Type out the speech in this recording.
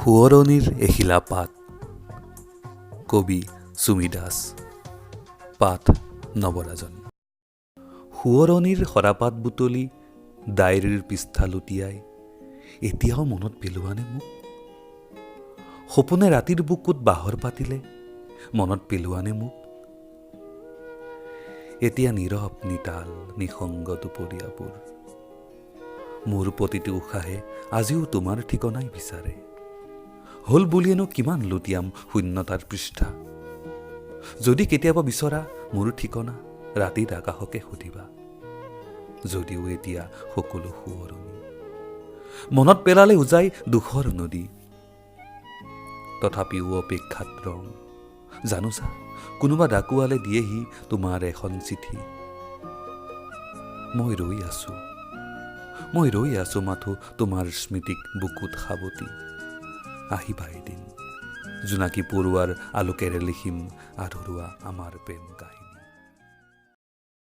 সোঁৱৰণিৰ এখিলা পাত। কবি চুমি দাস। পাঠ নৱৰাজন। সোঁৱৰণিৰ সৰাপাত বুটলি ডায়েৰীৰ পৃষ্ঠা লুটিয়াই এতিয়াও মনত পেলোৱানে মোক? সপোনে ৰাতিৰ বুকুত বাহৰ পাতিলে মনত পেলোৱানে মোক? এতিয়া নীৰৱ, নিতাল, নিসংগ দুপৰীয়াবোৰ, মোৰ প্ৰতিটো উশাহে আজিও তোমাৰ ঠিকনাই বিচাৰে। হ'ল বুলিয়েনো কিমান লুটিয়াম শূন্যতাৰ পৃষ্ঠা? যদি কেতিয়াবা বিচৰা মোৰ ঠিকনা, ৰাতিৰ আকাশকে সুধিবা। যদিও এতিয়া সকলো সোঁৱৰণি মনত পেলালে উজাই দুখৰ নদী, তথাপিও অপেক্ষাত ৰওঁ। জানোচা কোনোবা ডাকুৱালে দিয়েহি তোমাৰ এখন চিঠি। মই ৰৈ আছো, মই ৰৈ আছো মাথো তোমাৰ স্মৃতিক বুকুত সাৱটি। আহিবা এদিন, জোনাকী পৰুৱাৰ আলোকেৰে লিখিম আধৰুৱা আমাৰ প্ৰেম কাহিনী।